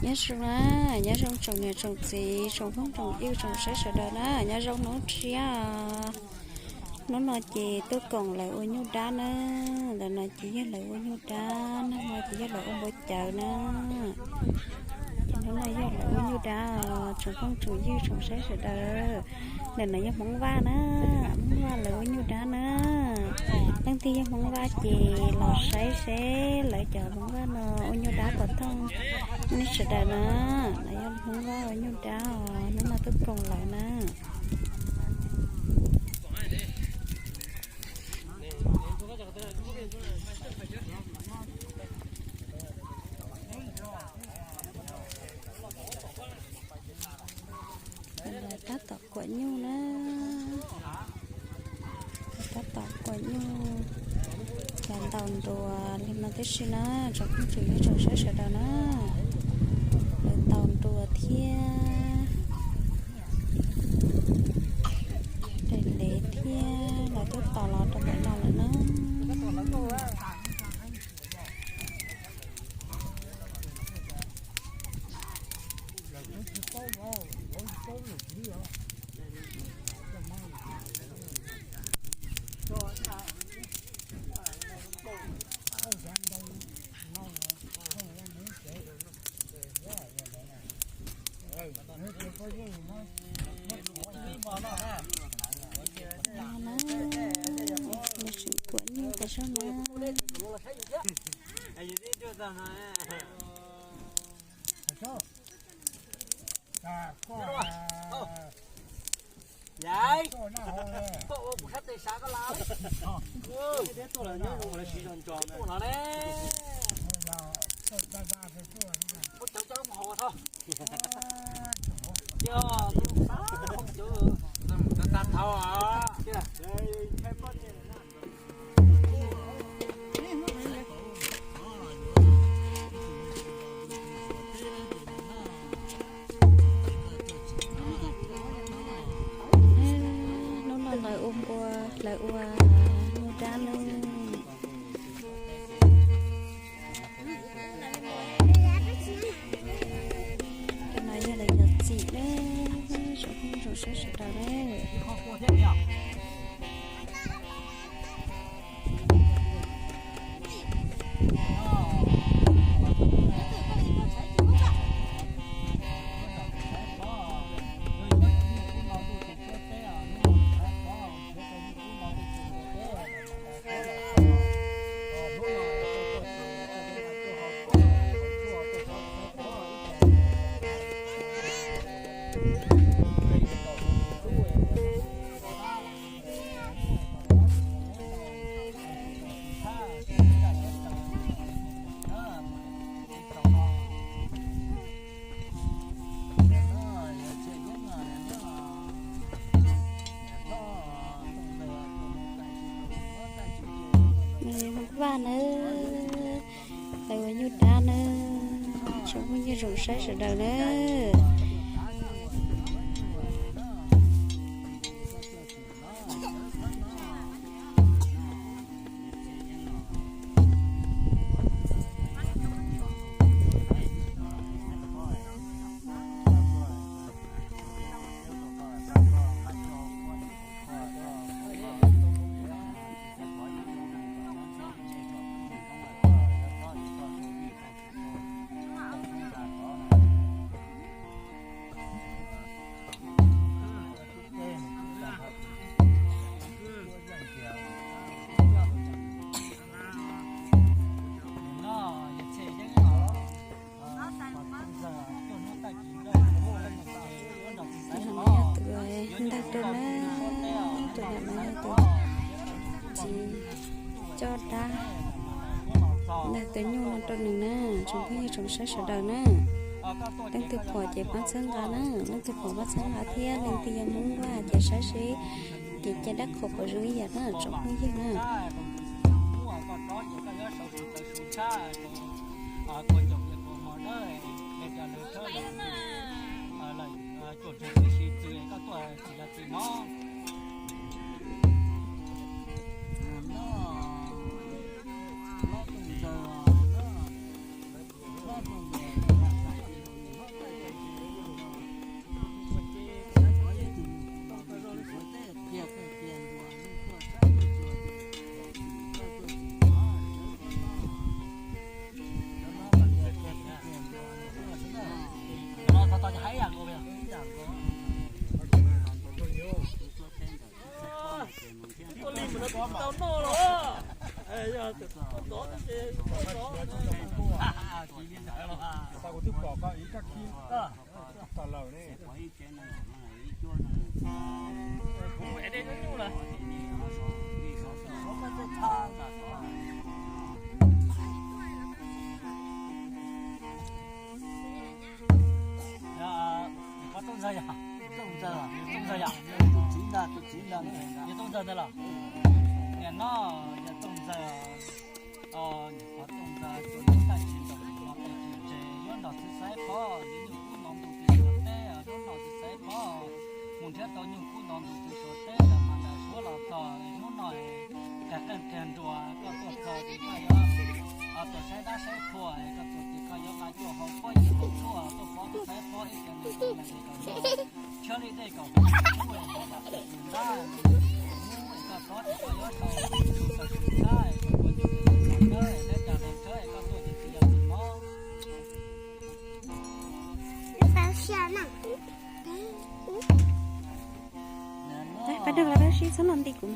Nyob zoo na, nyob zoo tsoom niam tsoom txiv, tsoom phooj tsoom ywg, tsoom saib sawv daws na, nyob zoo hnub tshiab. Hnub no ces tuaj koom lawv ua nyuj dab na. Ntawm no ces yog lawv ua nyuj dab, ntawm no ces yog lawv ua npua cawv na. Ces hnub no yog lawv ua nyuj dab os, tsoom phooj tsoom ywg, tsoom saib sawv daws. Ntawm no yog Hmoob Vaj na, Hmoob Vaj lawv ua nyuj dab na. Leej twg yog Hmoob Vaj ces los saib seb lawv cov Hmoob Vaj no ua nyuj dab puas thooj nej sawv daws na. Lawv yog Hmoob Vaj ua nyuj dab os, hnub no tuaj koom lawv na. Tab tom kuam nyuj na, tab tom kuam nyuj, cov ntaus nruas li no tib si na, tsoom phooj tsoom ywg tsoom saib sawv daws na. Lawv ntaus nruas thiab, daim lev thiab, lawv twb tos los rau ntawm no lawm na. Lawv tseem kuam nyuj tas zog na. Hnub no lawv ua npua, lawv ua nyuj dab na. Cov no yog lawv cov txim na, tsoom phooj tsoom saib sawv daws na. Vaj na, lawv ua nyuj dab na, tsoom phooj ywg tsoom saib sawv daws na. Tus no yog tus ntag rau na, tus no yog tus txiv coj dab ntag, tus nyuj no rau nws na, tsoom phooj ywg tsoom saib sawv daws na. Leej twg pom ces pab txhawb nqa na, leej twg pom pab txhawb nqa thiab leej twg yog Hmoob Vaj ces saib seb kev cai dab qhuas puas zoo ib yam na tsoom phooj ywg na. Kuv twb pom koj ib kab khib tau lawm ne. Yog Tooj Ntxawg yog? Tooj Ntxawg, Tooj Ntxawg yog? Yog Tooj Ntxawg ntag los? Niam no yog Tooj Ntxawg. Niam Pov Tooj Ntxawg tsuas nyob tag kis nraum no tes tsis ntse, yuav nrog txiv Xaiv Pov, yuav nyuj kub ntov ntuj txiv Suav teb, yuav nrog txiv Xaiv Pov mus nrhiav tau nyuj kub ntov ntuj txiv Suav teb lawm mas nws suav los txog hnub no. Qas qeej qas nruas koj tuaj txog ces koj yuav tuaj saib dab saib qhua, koj tuaj ces koj yuav nqa cuaj hau pob yim hau tsuab tuaj pov txiv Xaiv Pov ib ce nws tau nqis kom nto, tshiab li dej kom ntub, ntab mus koj txhob ces koj yuav tau tau tus txhab, koj tuaj ces txhob dawb, neb cas neb txhawb koj tuaj ces tsis yog tsis mob. Pab dawg los dawb sib txhob noj nti kuv.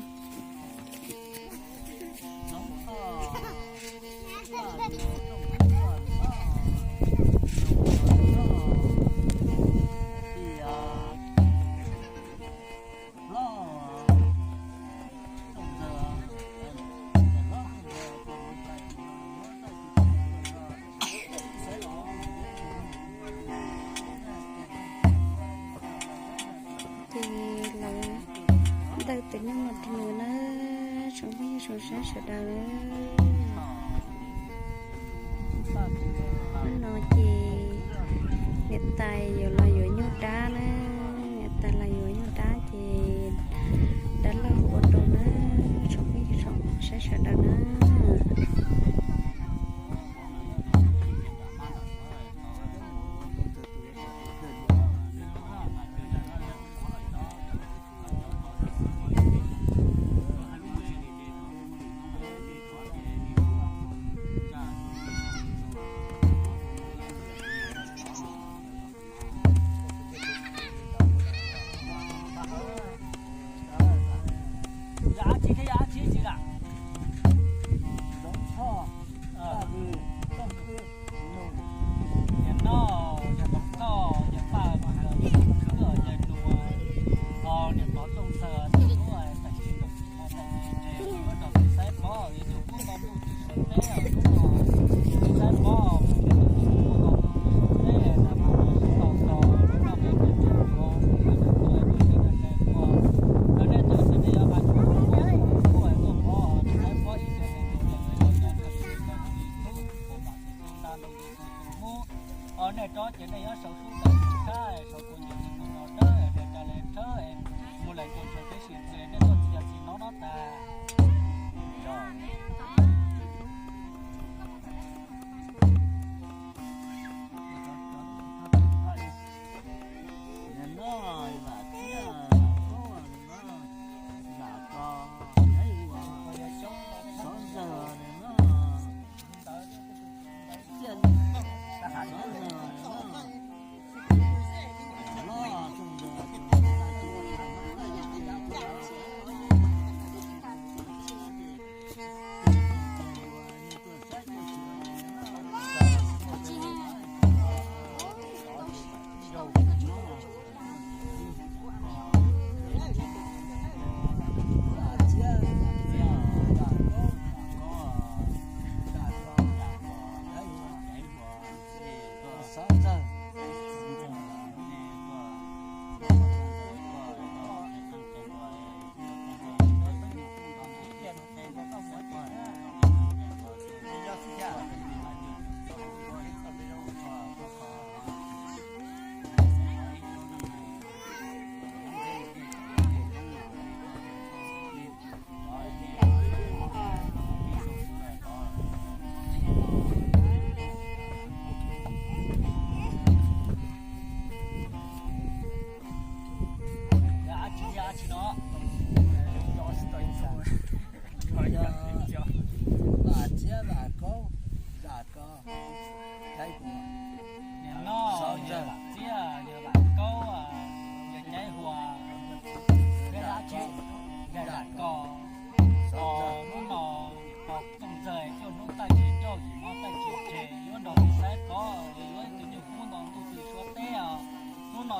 Ces lawv ntawm tus nyuj no rau nws na, tsoom phooj ywg tsoom saib sawv daws. Hnub no ces niam tais yuav los yuav nyuj dab na, niam tais los yuav nyuj dab ces dab laug ua rau na, tsoom phooj ywg tsoom saib sawv daws na. Niam no, yog Tooj Thoj, yog Paj Mas, yog Tooj Khwb, yog Nuas, niam Pov Tooj Ntxawg, tus hlub tam sim nkaus tsis tau tau nqi ntses, yuav rau txiv Xaiv Pov, yuav nyuj kub ntov ntuj txiv Suav teb, hnub no txiv Xaiv Pov mus nrhiav tau nyuj kub ntov ntuj txiv Suav teb, lawv mas nws sib tau txog, hnub no mus nrhiav tau nyuj kub ntov ntuj txiv Suav teb, lawv nej txog ces nej yuav nqa nyuj kub tuaj pov txiv Xaiv Pov ib ce, tus hlub, nej rov ces nej yuav sau sub tawm tus tshab, sau tus nyiam tus no dawb, nej tsa le tshawb mus lawm rau txog peb sim ntxiv, nej tuaj txiv yog txiv no no tas.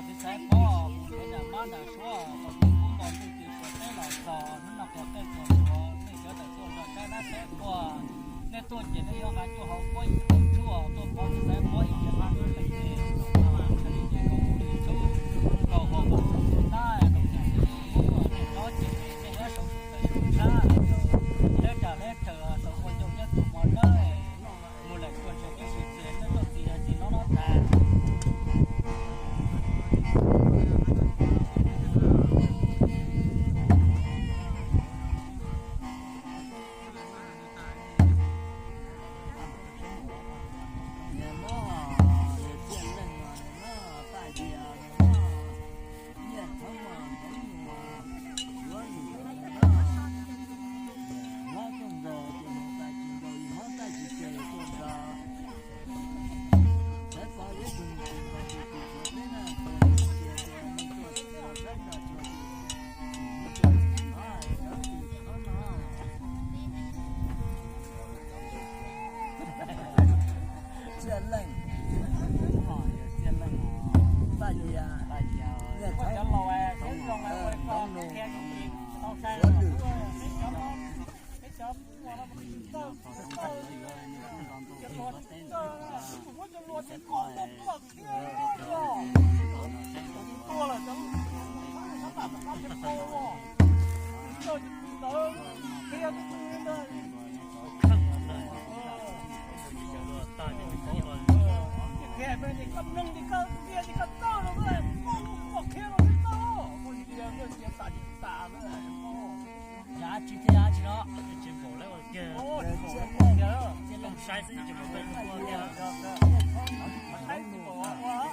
Txiv Xaiv Pov, mus nrhiav nram mab nram suav, kom tus kub npau ntuj twm Suav teb los txog, hnub no qhov kawg kawg Suav, nej sawv daws tuaj nrog saib dab saib qhua. Nej tuaj ces nej yuav nqa cuaj hauv kuab yim hauv tshuaj tuaj pov Txiv Xaiv Pov ib tiam qab lub leej twg, txhais li ces kom mus li txhub, kom hos kom tus tus tab rau cov txiv tub mus, nej tov ces nej yuav sau tus tais tus tshab, leb ras leb rhawv tau ua yau nyob tus mos dawb, mus lawm tsuas ntshe twb sib txias, nej tuaj txias yog txias no no tas. Txhiaj Leej, Txhiaj Leej, Paj Yas, Paj Yas, Txhiaj Leej, Txhiaj Leej, Txhiaj Leej, Txhiaj Leej, Yog tsis thiaj tsis no. Tsis npaum lawv ua kiag, saib xwb tsis npaum lawv ua kiag.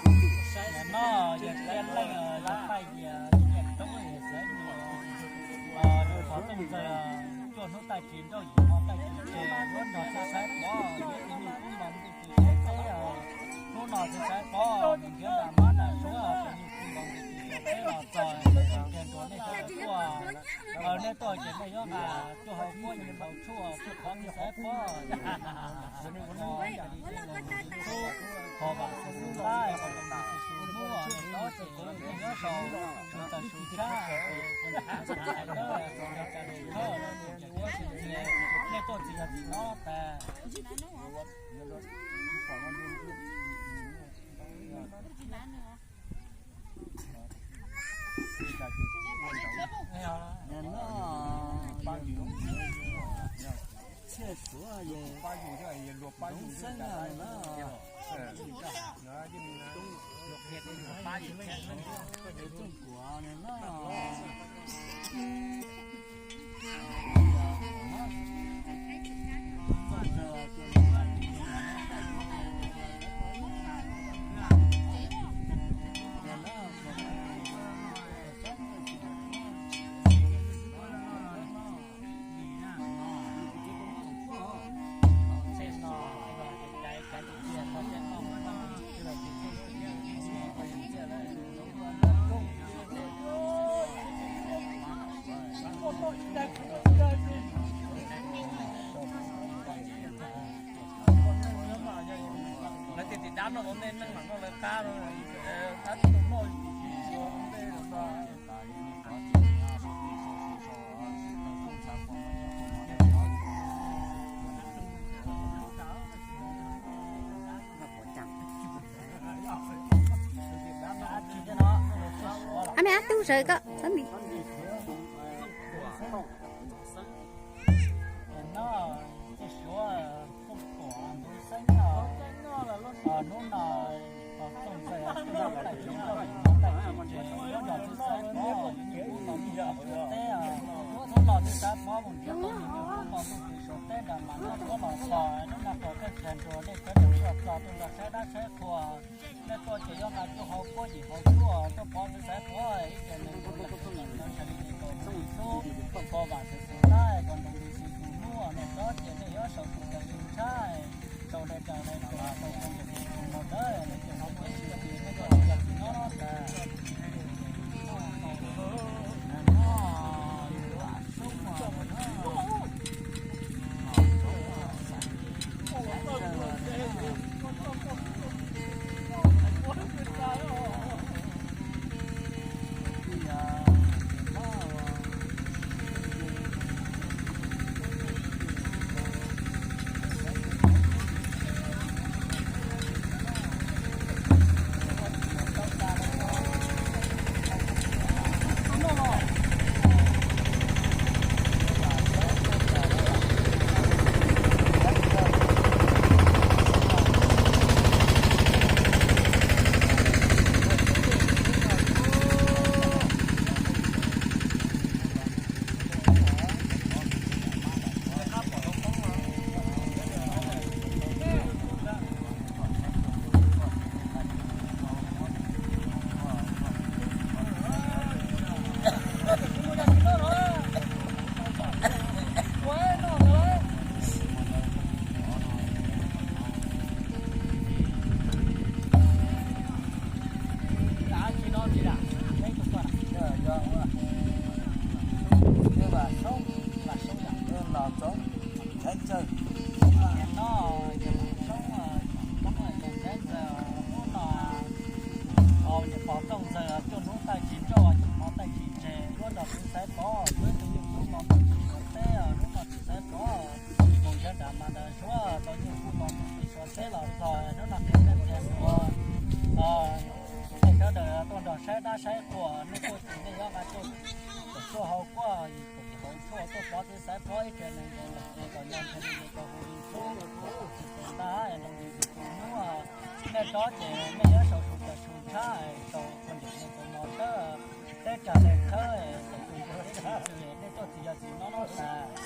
No yog Txhiaj Leej, yog Paj Yas, Txhiaj Leej, Txhiaj Leej, qhov rooj ntxawg, cuaj hnub taj tsis nrauj yim hmo taj tsis tseg, muab nrog Txhiaj Xaiv Pov, yog ib nyuag kub npau ntuj twm Suav teb. Hnub no Txhiaj Xaiv Pov mus nrhiav nram mab nram suav, ib nyuag kub npau ntuj twm Suav teb los txog, nej tuaj, nej tuaj ces nej yuav nqa cuaj hauv kuab yim hauv tshuaj tuaj pov Txhiaj Xaiv Pov. Qhov vam xwm xwm laib, qhov ntoo xwm xwm muab, nej tov ces nej yuav sau tus tais tus tshab, nej tuaj txias yog txias no tas. Txhiaj Suav, Txhiaj Xeeb na. Lawv tias tim dab no ua ntej neej mam noj lawv qab, qab tus noj ntej los. Ab, me ab tub sawv ko. Noj, txhiaj Suav, Txooj Tuam, Ntxoov Xeeb, hnub no Txooj Ntxawg tuaj nrog Txhiaj Xaiv Pov, hnub no Txhiaj Xaiv Pov mus nrhiav tau tus kub npau ntuj twm Suav teb nram mab nram suav los txog, hnub no qhov kawg kiag Nplog, nej sawv daws tuaj txog tuaj nrog saib dab saib qhua. Nej tuaj ces yuav nqa cuaj hauv kuab yim hauv tshuaj tuaj pov Txhiaj Xaiv Pov ib tiam neeg tus leej twg los sawv daws li ces kom mus li xub, kom vam xwm xwm laib, kom nroo li xwm tus muab, nej tov ces nej yuav sau tus tais tus tshab, sau li cas li cas, sau tus tais tus mos dawb, nej cov hauv kuab yim hauv tshuaj, nej tuaj li cas tsis nyob no tas. Nrog saib dab saib qhua, nej tuaj tsis nej yuav nqa tuaj, tuaj hauv kuaj, tuaj hauv tshuaj tuaj pov txiv xaiv pov ib tse neeg nkaus los tsis tau nyob ntshe nej yuav tau hu li xub, tsis tau ntab los li tus tus hnub. Nej rov ces nej yuav sau su cov su tshab rau poj niam nej cov mos tawb, teb tsam nej khawb, nej tuaj tsis yog tsis no no tas.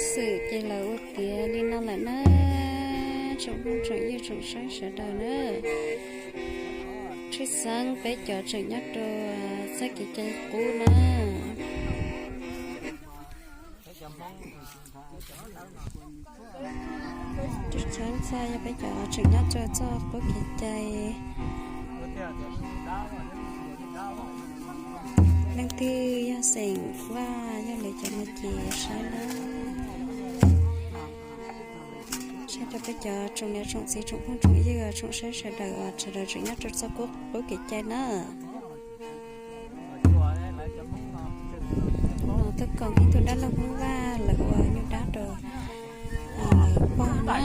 Xeeb xwm ces lawv ua tiav li no lawm na, tsoom phooj tsoom ywg tsoom saib sawv daws na. Tshwj xeeb peb cov tseem nyob rau txoj kev cai qub na. Tshwj xeeb txog yog peb cov tseem nyob rau txoj qub kev cai. Leej twg yog xeem Vaj yog lwm cov no ces saib na. Saib rau peb cov tsoom niam tsoom txiv tsoom phooj tsoom ywg tsoom saib sawv daws uas sawv daws tseem nyob rau txoj qub kev cai na. Tuaj koom ib tug dab laug Hmoob Vaj lawv ua nyuj dab rau lawv pog na.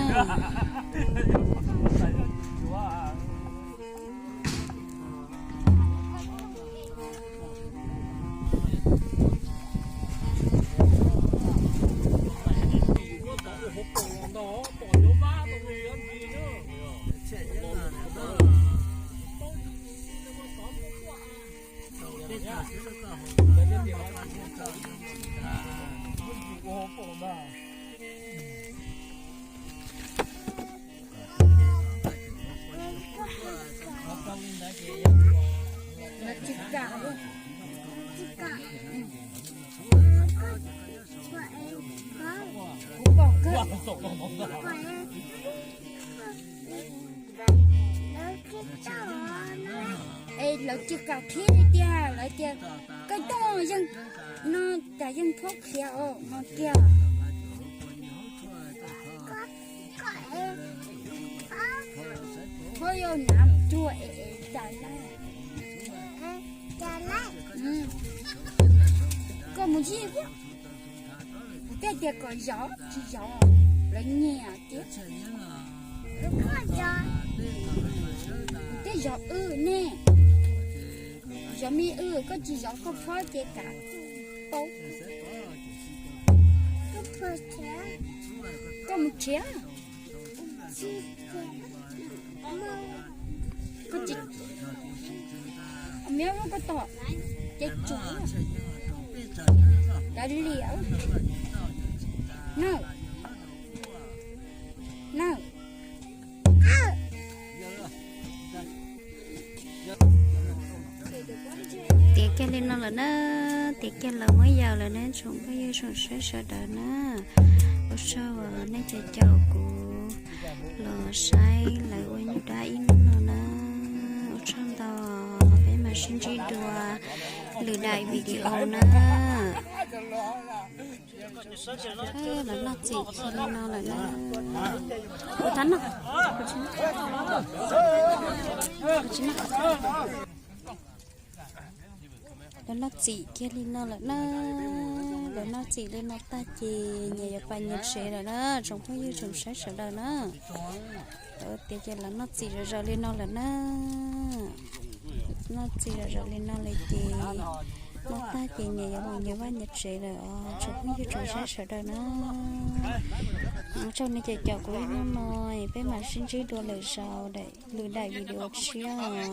Es lawv tsis kam qhia li tiag, lawv tias koj coj yeej no cas yeej phob qhia os no tiag. Phob yuav hnav tuag es cas na. Koj mus zij thiab. Kuv thiaj tias kom zov tsis zov, lawv nyiam tiag. Kuv thiaj zov wb ne. Zov me wb, koj tsis zov koj phob ces kav paub. Koj mus nrhiav. Koj tsis, miab lub koj tom ces tsum kav liam na. Na. Kiag li no lawm na, tiav kiag los muab yaws lawm na tsoom phooj ywg tsoom saib sawv daws na. Ua tsaug nej cov caum kuv los saib lawv ua nyuj dab ib hnub no na. Ua tsaug ntau, peb mam sib ntsib dua lwm daim video na. Lawv noj txim kiag li no lawm na. Kuv tab no, kuv tsis noj. Lawv noj txim kiag li no lawm na. Lawv noj txim li no tag ces nyias yuav pais nyias tsev lawm na tsoom phooj ywg tsoom saib sawv daws na. Lawv tiav ces lawv noj txim zom zaws li no lawm na. Noj txim zom zaws li no lawm ces noj tag ces nyias yuav mus nyias vaj nyias tsev lawm os tsoom phooj ywg tsoom saib sawv daws na. Ua tsaug nej cov caum kuv ib hnub no, peb mam sib ntsib dua lwm zaus, lwm daim video tshiab os.